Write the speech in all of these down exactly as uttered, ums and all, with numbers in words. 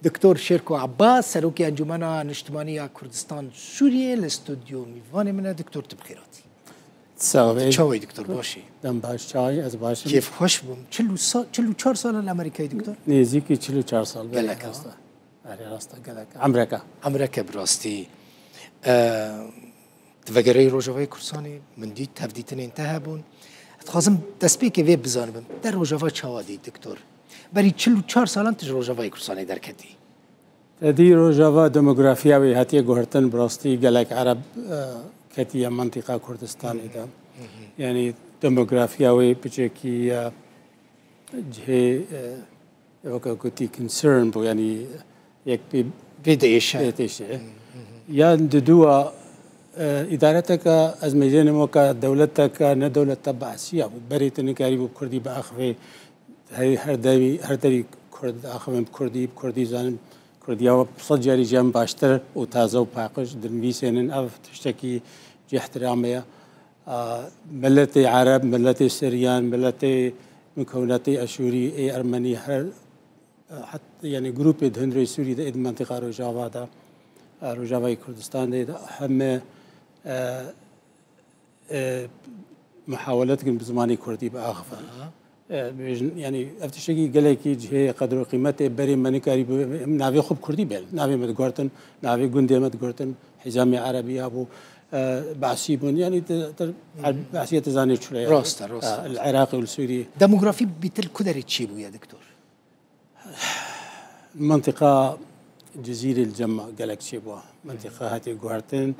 Doktor Şêrko Ebbas, Serokê Encûmena Niştimanî ya Kurdistan Sûriyê, li stûdyo mîvanê min e. Doktor, tu bi xêr hatî. Sax bî. Çawa yî doktor, baş î? Dem baş, çawa yî? Ez baş im. Kêfxweş bûm. Çil û sa-, çil û çar sal e li Amerîkayê doktor? Nêzîkî çil û çar sal, belê, gelek e. Rast e. Erê, rast e, gelek. Emrek e. Emrek e bi rastî. E, tu vegeriyayî Rojavayê Kurdistanê, min dît, hevdîtinên te hebûn. Dixwazim destpêkê vê bizanibim. Te Rojava çawa dît doktor? Berî çil û çar salan tu ji Rojavayê Kurdistanê derketî. Te dî Rojava, demografiya wê hatiye guhertin, bi rastî gelek Ereb, e, ketiye mentiqa Kurdistanê de. Yanî demografiya wê piçekî, e, cihê, e, weke gotî concern bû, yanî yek pê Pê diêşe. Pê diêşe. Ya di dû a, e, îdareteke, ez mêjênim weke dewleteke, ne dewlete behsiya bû. Berê tu nikarîbû bi Kurdî biaxivê, Her, her derî, her derî Kurd axivin bi Kurdî, bi Kurdî zanin, Kurdiya we sed carî jî em baştir û taze û paqij dinivîsênin. Ev tiştekî cihtiramê ye. A, miletê Ereb, miletê Siryan, miletê Mukewinetê Eşûrî, ê Ermenî, her, e, het, yanî grûpê di hundirê Sûrî de, ê di mentiqa Rojava de, e, Rojavayê Kurdistan de, de heme, e, e, muhawele dikin bi zimanê kurdî biaxivin. Aha. E, bêjin, yanî ev tiştekî gelekî cihê qedr û qîmetê berê me nikarî bi, em navê xwe bi kurdî bêrin. Navê me digortin, navê gundê me digortin, Hizamê Erebî ya bû, e, Behsî bûn. Yanî te, te, Behsî te zanê çi ye. Rast e, rast e. E, li Iraqê û li Sûriyê. Demografî bîtir ku derê çêbûye, doktor? Mentiqa Cizîrê li cem me gelek çêbû. Mentiqa hatiye guhertin.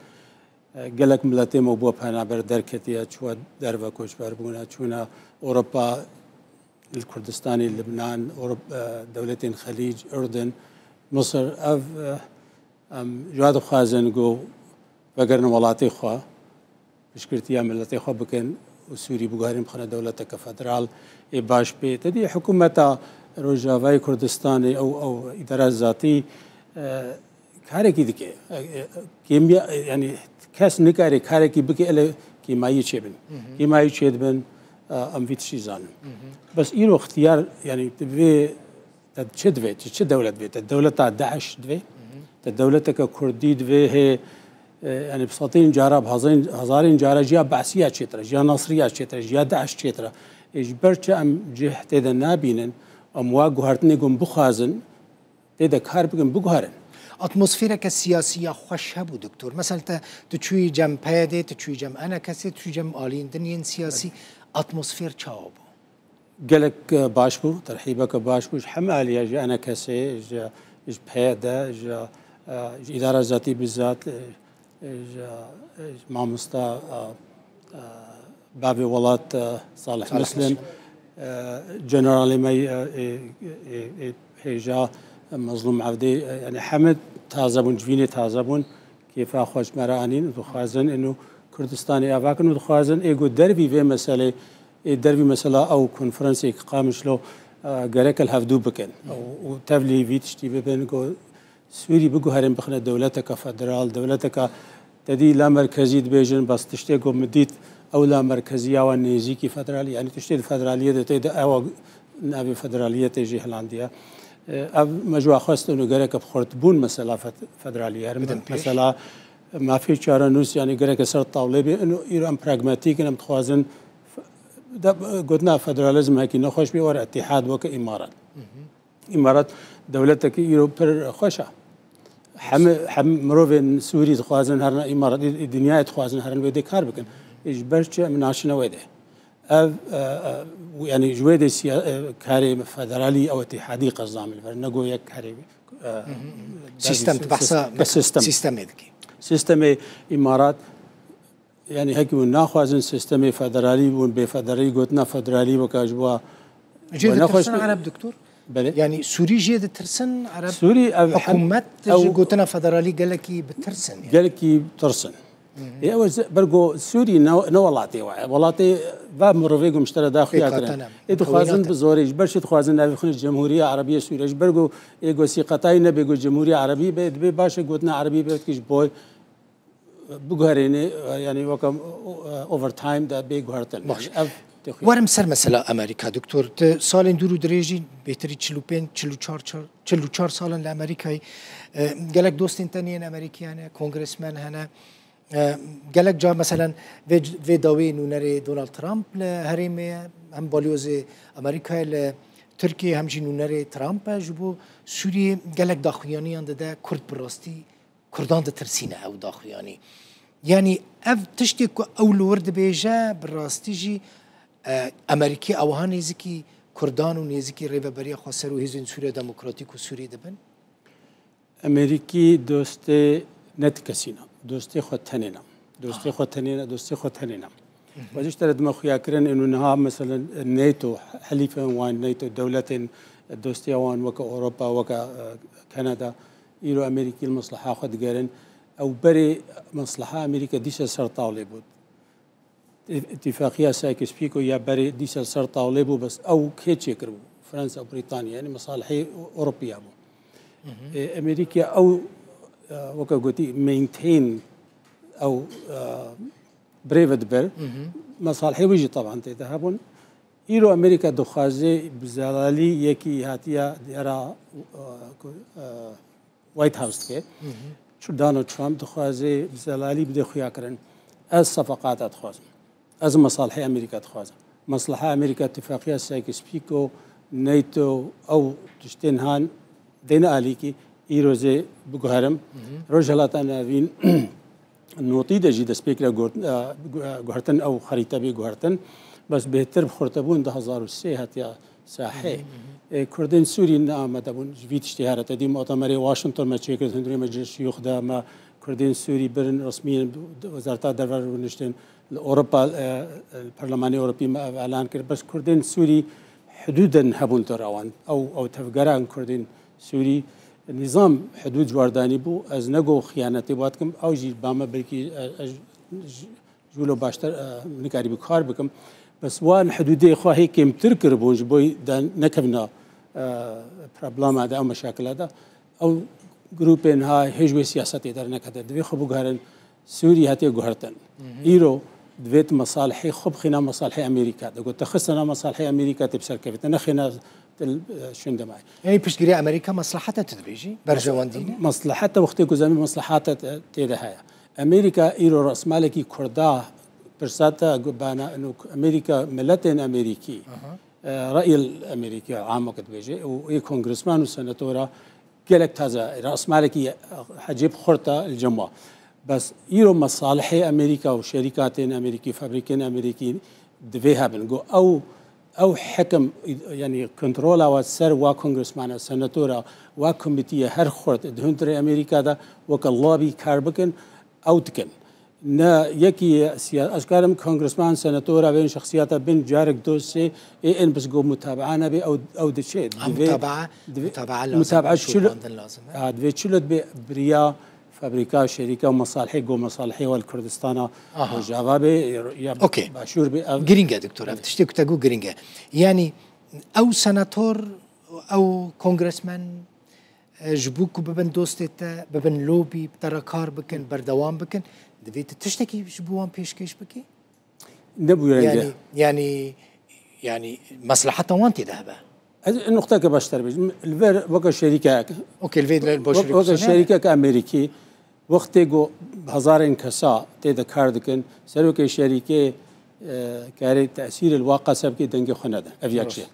Gelek miletê me bû penaber derketiye, çûye derve, koçber bûne, çûne Ewropa, li Kurdistanê, Libnan, Ewrop-, dewletên Xelîc, Urdun, Misir. Ev, em ji we dixwazin ku vegerin welatê xwe. Piştgirtiya miletê xwe bikin û Sûrî biguherin bixine dewleteke federal ê baş pê. Te dî hikûmeta Rojavayê Kurdistanê ew, ew îdara zatî, e, karekî dike. E, e, kêmiya, e, yanî kes nikare karekî bike ele kêmayî çêbin. Hı hı. Kêmayî çêdibin, e, em vî tiştî zanin. Hı hı. Bes îro ixtiyar, yanî divê Te çi divê? Çi, çi dewlet divê? Te dewleta DAIŞ divê? Te dewleteke Kurdî divê hê, e, yanî bi sedên cara, bi hezarên, hezarên cara ji ya Behsiya çêtir e, ji ya Nasriya çêtir e, ji ya DAIŞ çêtir e. Ê ji ber çi em cih tê de nabînin, em wa guhertinê ku em bixwazin, tê de kar bikin, biguherin. Atmosfereke siyasî ya xweş hebû, doktor. Mesela te, tu çûyî cem PYDê, tu çûyî cem ENKSê, tu çûyî cem aliyên din yên siyasî. Atmosfer çawa bû? Gelek, e, baş bû, terhîbeke baş bû ji heme alî ye, ji ENKSê, ji, ji PYD, ji, e, ji îdara zatî bizat, e, ji, e, ji mamosta, e, e, bavê welat, e, Salih Salih Muslim, Muslim. E, generalê me, e, e, e, e, hêja, e, Mezlûm Evdê, e, yanî heme taze bûn, civînê taze bûn. Kêfa xwe ji me re anîn û dixwazin êno Kurdistanê ava kin û dixwazin ê ku dervî vê meselê, ê dervî mesela ew konferansê ki Qamişlo, e, gerek li hevdû bikin û, û tevlî vî tiştî bibin ku Sûrî biguherin bixine dewleteke federal, dewleteke te dî la merkezî dibêjin, bes tiştê ku min dît ew la merkezî ya wan nêzîkî federalî, yanî tiştê di federaliyê de tê de ewa navê federaliyê tê jî hilandiye. E, ev me ji wa xwest û gereke bi xurtbûn mesela fed-, federalî herin. Bidin pêş. Mesela mafê çarenûs, yanî gereke ser tawlê bê. Ino îro em pragmatîk in, em dixwazin f-, de, gotina federalizm hekî nexweş bê, were îtîhad weke îmarat. Hı hı. Îmarat dewletekî îro pir xweş e. Heme, hem mirovên Sûrî dixwazin herine îmarat, ê, ê dinyayê dixwazin herin wê dê kar bikin. Ê ji ber çi em naşine wê dê? Ev, e, e, yanî ji wê dê siya-, e, karê federalî ew îtîhadî qezamil ver, ne go yek karê, e, Hı hı. Sîstem, tu behsa sîstem. Sîstemê dikî. Sîstemê îmarat, yanî hekî hûn naxwazin sîstemê federalî, hûn bê federalî, gotina federalî weka ji bo Jê we nexweş ditirsin be. Ereb, doktor? Belê. Yanî Sûrî jê ditirsin Ereb? Sûrî ev hem Hikûmet ew ji gotina federalî gelekî bitirsin, yanî. Gelekî tirsin. Hı hı. Ê, ew ez, ber ku Sûrî ne, ne welatê we ye. Welatê ve mirovê ku miştere da xuya kirin. Pêkate ne. Ê dixwazin Mukewinate. Bi zorê, ji ber çi dixwazin navê xwe Cemhuriya Erebiya Sûriye? Ji ber ku ê ku sîqetayî nebe ku Cemhuriya Erebî be, dibê baş e gotina Erebî be, dikî ji bo biguherêne, e, yanî weke, e, overtime de bê guhertin. Baş. Yanî ev Werim ser mesela Amerîka, doktor. Tu salên dûr û dirêjî, bêhtirî çil û pênc, çil û çar, çar, çil û çar sal in li Amerîkayê. E, gelek dostên te yên Amerîkî hene, kongresmen hene. E, gelek car, meselen, vê, vê dawî nûnerê Donald Trump li herêmê ye, hem balyozê Amerîkayê li Tirkiyê, hem jî nûnerê Trump e ji bo Sûriyê. Gelek daxuyaniyan dide, Kurd bi rastî, Kurdan ditirsîne ew daxuyanî. Yanî ev tiştê ku ew li wir dibêje, bi rastî jî, e, Amerîkî ew ha nêzikî Kurdan û nêzikî Rêveberiya Xweser û Hêzên Sûriya Demokratîk û Sûrî dibin? Amerîkî dostê ne ti kesî ne. Dostê xwe tenê ne. Dostê Aha. xwe tenê ne, dostê xwe tenê ne. Hı hı. Xwe ji te re dime xuya kirin, êno niha, meselen, NATO, helîfên wan NATO, dewletên dostiya wan weke Ewropa, weke, e, Kanada, îro Amerîkî li mesleha xwe digerin. Ew berê mesleha Amerîka dîsa ser tawlê bû. Î-, îtîfaqiya Sykes-Picot ya berê dîsa ser tawlê bû, bes ew kê çêkiribû? Fransa û Brîtanya, yanî mesalihê Ewropiya bû. Hı hı. E, Amerîka ew, e, weke gotî, maintain, ew, e, birêve diber. Hı hı. Mesalihê wî jî teban tê de hebûn. Îro Amerîka dixwaze bi zelalî yekî hatiye diyara, e, ku, e, White House dike. Hı hı. Çi Donald Trump dixwaze bi zelalî bide xuya kirin. Ez sefeqata dixwazim. Ez mesalihê Amerîka dixwazim. Mesleha Amerîka, tifaqiya Sykes-Picot, NATO, ew tiştên han dêne alîkî, îro zê biguherim. Hı hı. Rojhilata Navîn notî de jî destpêkire guhert-, e, gu-, e, guhertin, ew xerîte bê guhertin. Bes bêhtir bi xurtebûn du hezar û sê hatiya sahê. Hı hı, hı hı. E, Kurdên Sûrî ne amade bûn ji vî tiştê here. Te dî mutemerê Washington me çêkir, hundirê meclis şiyûx de me Kurdên Sûrî birin resmiyên wezareta derve rûniştin. Li Ewropa, e, e, Perlemanê Ewropî me ev elan kir. Bes Kurdên Sûrî hidûden hebûn li wan. Ew, ew tevgeran Kurdên Sûrî nîzam hidûd ji war danî bû. Ez ne go xiyanetê wa dikim, ew jî ba me belkî, e, e, ji, ji wilo baştir, e, nikarîbû kar bikim. Bes wan hidûdê xwe hê kêmtir kiribûn ji bo de nekevna, e, problema de, ew meşakila de. Ew grûpên ha hêj wê siyasetê dernekete. Divê xwe biguherin. Sûrî hatiye guhertin. Hı hı. Îro divê tu mesalihê xwe bixîna mesalihê Amerîka. De got, te xistena mesalihê Amerîka tê bi ser kevê. Te nexîna til, e, şûnde mayê. Yanî piştgiriya Amerîka mesleheta tu dibêjî? Berjewendî ne? Mesleheta wextê ku zemî meslehata te, tê de heye. Amerîka îro resmalekî Kurda pirsata gu-, bana, inu Amerîka, miletên Amerîkî, Aha. e, reyil Amerîkî, amo ke dibêje, û ê kongresman û senatora gelek taze, resmalekî hecêb xurt e li cem wa. Bes îro mesalihê Amerîka û şerîkatên Amerîkî, fabrîkên Amerîkî divê hebin. Got, ew, ew hekim, yanî kontrola wa ser wa kongresmana, senatora, wa komîtîye her xurt di hundirê Amerîka de weke lobby kar bikin, ew dikin. Ne yekî siya-, ez karim kongresman, senatora, bên şexsiyata bin carek dosê ê en bes go mutabaa nebe, ew, ew diçe. Ha, Divê, mutabaa, divê, mutabaa lazim, mutabaa şopandin çilo-, lazim, he? Ha, divê çilo dibe biriya fabrîka, şerîka, mesalihê, go mesalihê wal Kurdistana Aha. Rojava be, ya Okey. Başûr be, ev Girîng e, doktor, ev tiştê ku te got girîng e. Yanî ew senator, ew kongresmen, e, ji bo ku bibin dostê te, bibin lobî, bi te re kar bikin, berdewam bikin, divê tu tiştekî ji bo wan pêşkêş bikî? Nebûye renge. Yanî, yanî, yanî mesleheta wan tê de hebe. Ez nuqteke baştir bêjim. Li ver weke şerîkek. Okey, li vê de Wek-, başûrê weke Kurdistanê. Şerîkek Amerîkî, wextê ku hezarên kesa tê de kar dikin, serokê şerîkê, e, karê tesîrê li wa qese bike, dengê xwe nede. Ev yek Rast. Jî.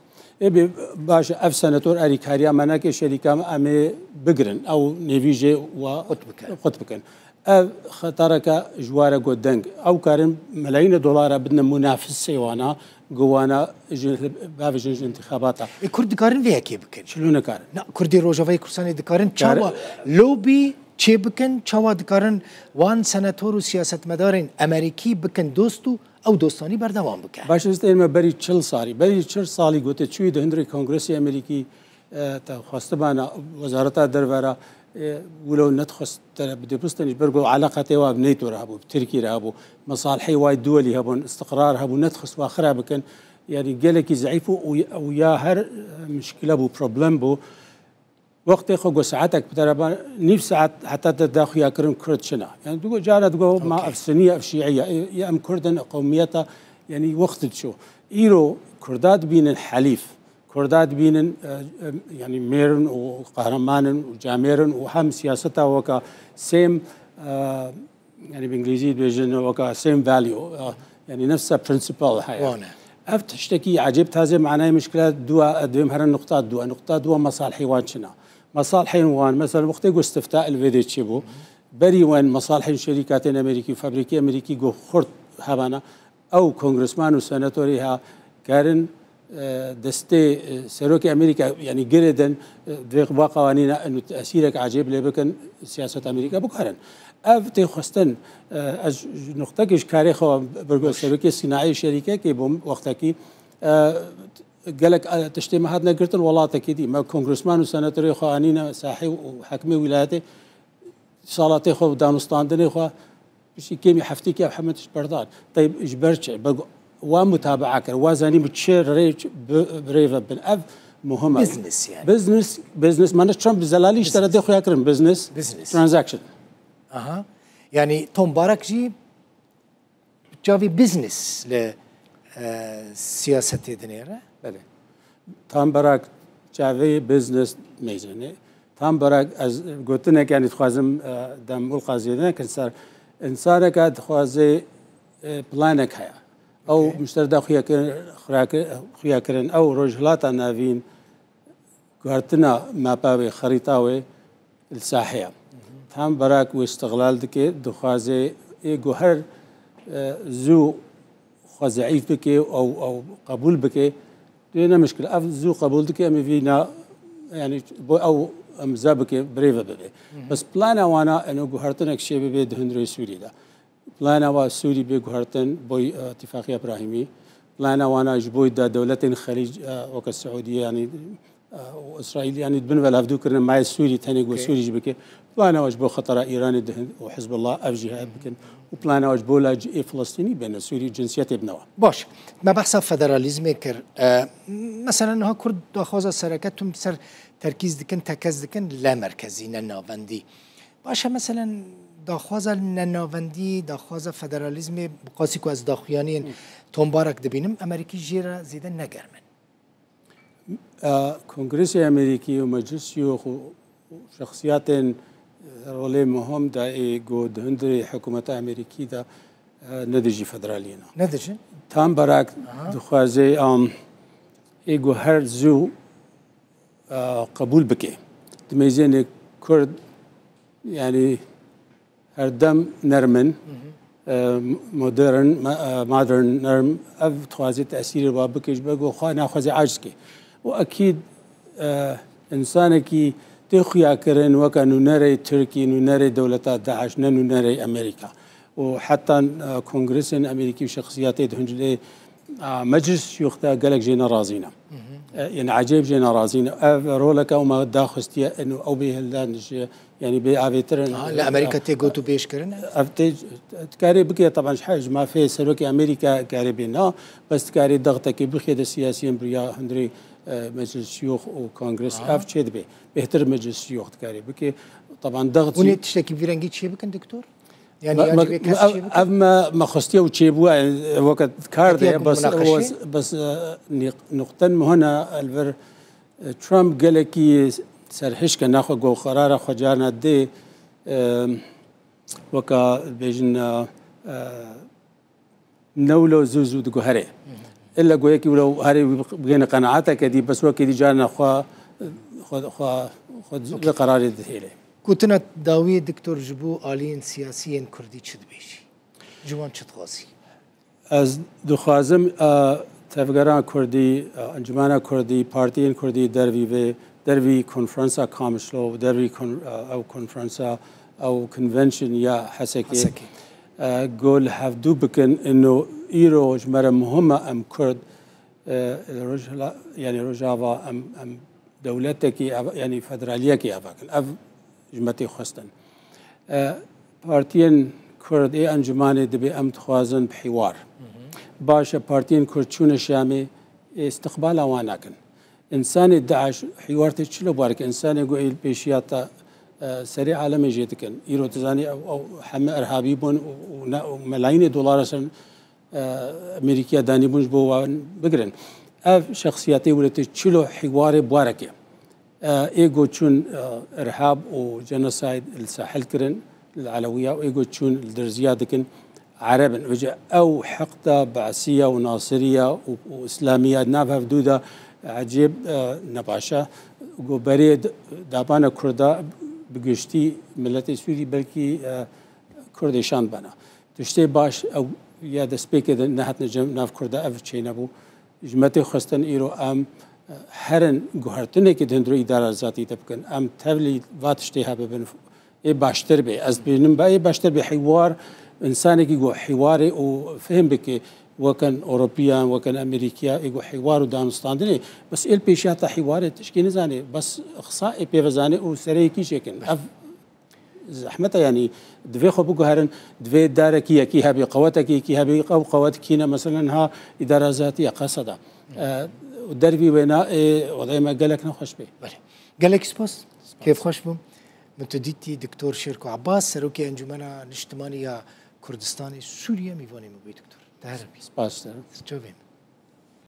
Ê bê, baş e, ev senator erîkariya me neke, şerîka me em ê bigirin. Ew nêvî jê wa Qut bike. Qut bikin. Ev xetareke ji ware got deng. Ew karin melayîne dolara bidine munafisê wana, go wana ji, bavêjin ji întixabata. Ê, Kurd dikarin vê yekê bikin? Çilo nikarin. Na, Kurdê Rojavayê Kurdistanê dikarin Kar- çawa lobî çê bikin, çawa dikarin wan senator û siyasetmedarên Amerîkî bikin dost û ew dostanî berdewam bike? Baş, ez tên me berî çil salî. Berî çil salî gote çûyî di hundirê Kongresê Amerîkî, e, te xwestibana Wezareta Derve re, e, wilo nedixwest te re bide bistenî, ji ber ku eleqetê wa bi NATO re hebû, bi Tirkî re hebû, mesalihê wa duwelî hebûn, istiqrar hebû, nedixwest wa xira bikin. Yanî gelekî zeîf bû û, û ya her, e, mişkile bû, problem bû. Wextê xwe got saetek bi te re ba, nîv saet heta te daxuya kirin Kurd çi ne. Yanî digo cara digo ma Okey. Ev Sunî ye, ev Şîî ye, e, em Kurd in, qewmiyeta, yanî wext diçû. Îro Kurda dibînin helîf. Kurda dibînin, e, e, yanî mêr in û qehreman in û camêr in û hem siyaseta weka same, e, yanî bi îngilîzî dibêjin weka same value, e, yanî nefsa principle heye. Wan e. Ev tiştekî ecêb taze manayê mişkila dua, e, dibêm here nuqta dua. Nuqta dua mesalihê wan çi ne? Mesalihên wan, mesela wextê ku istifta li vê dê çêbû, berî wen mesalihên şerîkatên Amerîkî û fabrîkê Amerîkî ku xurt hebana, ew kongresman û senatorê ha karin, e, destê, e, serokê Amerîka, yanî girêdin, e, divê va qewanîna û tesîrek ecêb lê bikin, siyaseta Amerîka bikarin. Ev tê xwestin, e, ez ji nuqtekê ji karê xwe birgo serokê sînaî şerîkekê bûm wextekî, e, gelek, e, tiştê me hatine girtin welatekî dî. Me kongresman û senatorê xwe anîne sahê û hekimê wîlayetê, salatê xwe û danûstandinê xwe, piştî kêmî heftêkê ev heme tişt berdan. Teyb ji ber çi? Ber wa mutabaa kir, wa zanî bi çi rê bi, bi rê ve bin. Ev muhim e. Business yani. Business, business. Mane çend bi zelalî ji te re dê xuya kirin. Business, business, transaction. Aha. Yani Tom Barak jî çavê business li, e, siyasetê dinêre. Belê. Tam Barak çavê business mêzêne. Tam Barak ez gotinek, yanî dixwazim, e, dem ulqa zêde nekin ser. Însaneke dixwaze, e, planek heye. Ew, okey, mişter da xuya kirin, xuya kir-, xuya kirin. Ew Rojhilata Navîn guhertina mapa wê, xerîta wê li sahê ye. Tam Barak wê îstiqlal dike, dixwaze ê ku her, e, zû xwe zeîf bike, ew, ew qebûl bike. Dê ne mişkil. Ev zû qebûl dike, em ê vî na, yanî bo ew imza bike, birêve bibe. Bes plana wana eno guhertinek çê bibe di hundirê Sûrî de. Plana wa Sûrî bê guhertin, boy, e, Îtifaqiya Brahîmî. Plana wana ji boy da dewletên Xelîc, e, weke Siûdiye, yanî, e, û Îsraîl, yanî di bin ve li hevdû kirine, mayê Sûrî, tenê ku, okey, Sûrî jî bike. Plana wa ji bo xetera Îranê di Hind û Hizbullah ev jî heye bikin. Û plana wa ji bo lacê Filistînî bêne Sûrî, cinsiyetê bine wa. Baş, me behsa federalîzmê kir. E, mesela niha Kurd daxwaza sereke tun ser terkîz dikin, tekez dikin, le merkezî, ne navendî. Baş e, meselen, daxwaza nenavendî, daxwaza federalîzmê, bi qasî ku ez daxuyaniyên Tom Barak dibînim, Amerîkî jê re zêde ne germ in. E, Kongresê Amerîkî û Meclis Şiyûx û, û şexsiyatên, e, rolê muhim da ê ku di hundirê hikûmeta Amerîkî de, e, ne dijî federaliyê ne. Ne dijî? Tam Barak, aha, dixwaze, am, ê ku her zû e, qebûl bike. Di mêzênê Kurd, yanî herdem nerm in, e, modern, ma-, e, modern, nerm, ev dixwaze tesîrê wa bike, ji ber ku xwe naxwaze aciz ke. Û ekîd, e, însanekî tê xuya kirin weke nûnerê Tirkî, nûnerê dewleta DAIŞ, ne nûnerê Amerîka. û heta, e, kongresên Amerîkî û şexsiyatê di huncilê, e, Meclis Şiyûx de gelek jê nerazî ne. E, yani ecêb jê nerazî ne. Ev roleke Oma daxistiye eno ew bê hildan ji, yani bê avêtir in. Ha, li Amerîka tê got û bêş kirin? Ev tê, dikarê bike, taban ji he-, ji mafê serokê Amerîka karê bê na, bes dikarê dextekê bixê de siyasiyên biriya hundirê, e, Meclis Şiyûx û Kongres. Ha. Ev çê dibe. Bêhtir Meclis Şiyûx dikarê bike. Taban dext Hûn ê jî tiştekî vî rengî çê bikin, doktor? Yani Me-, ya me-, civê kes ev, çê bikin? Ev me, me xwestiye û çêbûye, e, weke kar de, bes, bes, e, nîq-, nuqten muhim e, elver, e, Trump gelekî serhişk e, naxwe go qerara xwe carna dê, e, weke bêjin, e, e, ne wilo zû zû diguhere. Îlla ku yekî wilo herê wî bigihîne qenaeteke dî, bes wekî dî carna xwe, xwe, xwe, xwe vê qerarê dihêle. Gotina dawiyê, doktor, ji bo aliyên siyasî yên Kurdî çi dibêjî? Ji wan çi dixwazî? Ez dixwazim, e, tevgera Kurdî, e, encumena Kurdî, partiyên Kurdî dervî vê, dervî konferansa Kamişlo, dervî kon-, e, ew konferansa, ew convention ya Hesekê, Hesekê, e, ku li hevdû bikin, ino îro ji me re muhim e em Kurd, e, rojhila-, yani Rojava em, em dewletekî, ev-, yani federaliyekî ava kin. Ev ji me tê xwestin. E, partiyên Kurd ê encûmanê dibê em dixwazin bi hîwar. Baş e, partiyên Kurd çûne Şamê, ê istiqbala wan nakin. Însanê DAIŞ hîwar tê çilo bar ke, însanê ku ê li pêşiya te, e, serê alemê jê dikin. Îro tu zanî ew, ew heme erhabî bûn û, û ne, û melayînê dolara ser e, Amerîkaya danîbûn ji bo wan bigirin. Ev şexsiyetê wile tê çilo hîwarê buareke. E, ê go çûn, e, irhab û genocide li Sahil kirin, li Elewiya, û ê go çûn li Dirziya dikin, Ereb in. Vêce ew heqda Be'siya û Nasiriya û, û Îslamiya nav hevdû de ecêb, e, nebaş e. Go berê d-, dabana Kurda bi giştî miletê Sûrî belkî, e, Kurdê şand bena. Tiştê baş ew ya destpêkê de nehatine cem nav Kurda ev çênebû. Ji me tê xwestin îro em, e, herin guhertinekê di hundirê îdara zatî de bikin. Em tevlî va tiştê hebibin. Ê baştir bê. Ez dibînim be ê baştir bê hîwar, însanekî ku hîwarê û fihim bike, wekin Ewropiyan, wekin Amerîkiya, ê ku hîwar û danûstandinê. Bes êl pêşiya te hîwarê tişkî nizanê. Bes xisa ê pê ve zanê û serê yekî çêkin. Ev zehmet e, yanî divê xwe biguherin, divê darekî yekî hebî, qewetekî yekî hebî, ew qewet kî ne, mesela niha îdara zatî ya Qeseda. E, û dervî wêna ê odayê me gelek nexweş bê. Belê. Gelek spas. Kêfxweş bûm. Min tu dîtî, Doktor Şêrko Abbas, Serokê Encûmena Niştimanî ya Kurdistanê Sûriye, mîvanê min bûyî, Doktor. Te here bî. Spas. Çavên.